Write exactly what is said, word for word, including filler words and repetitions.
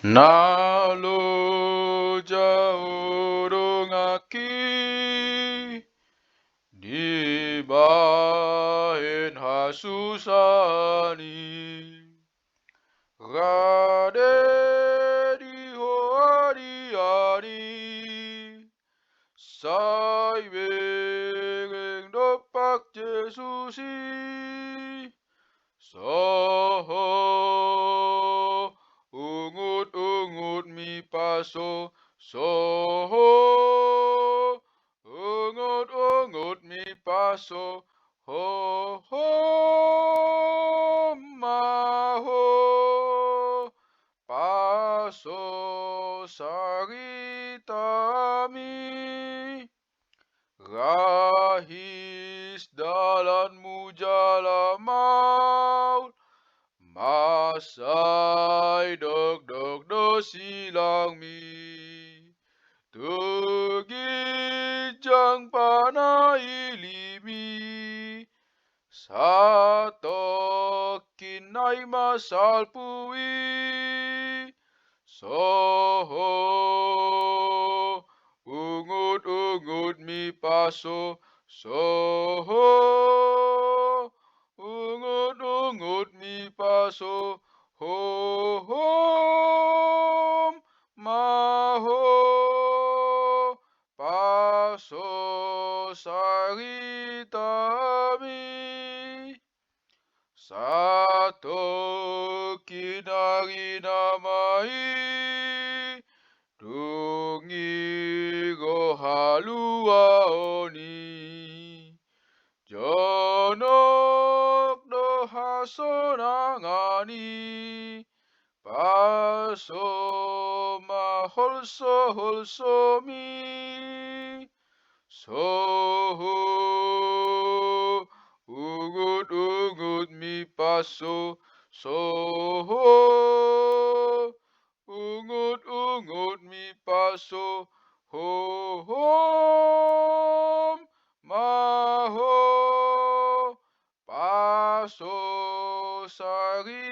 Na loja ho donganki dibahen hasusaan i. Rade di ho hadian i, sai bereng dompak Jesus i. Soho, ungut-ungut mipaso, soho, ungut-ungut mipaso, ho, ho, ma ho, paso saritami. Rahis dalanmu jala maol, mansai dokdok do silangmi. Tu ginjang panailimi, satongkin nai ma salpu i. Soho, ungut-ungut mipaso, soho, ungut-ungut mipaso, ho, ho, ma ho, paso saritami. Satongkin ari nama i, dung i ro haluaon i. Jonok do hasonangan i, paso ma holso-holsomi. Soho, ungut-ungut mipaso, soho, ungut-ungut mipaso, ho, ho, ma ho, paso saritami.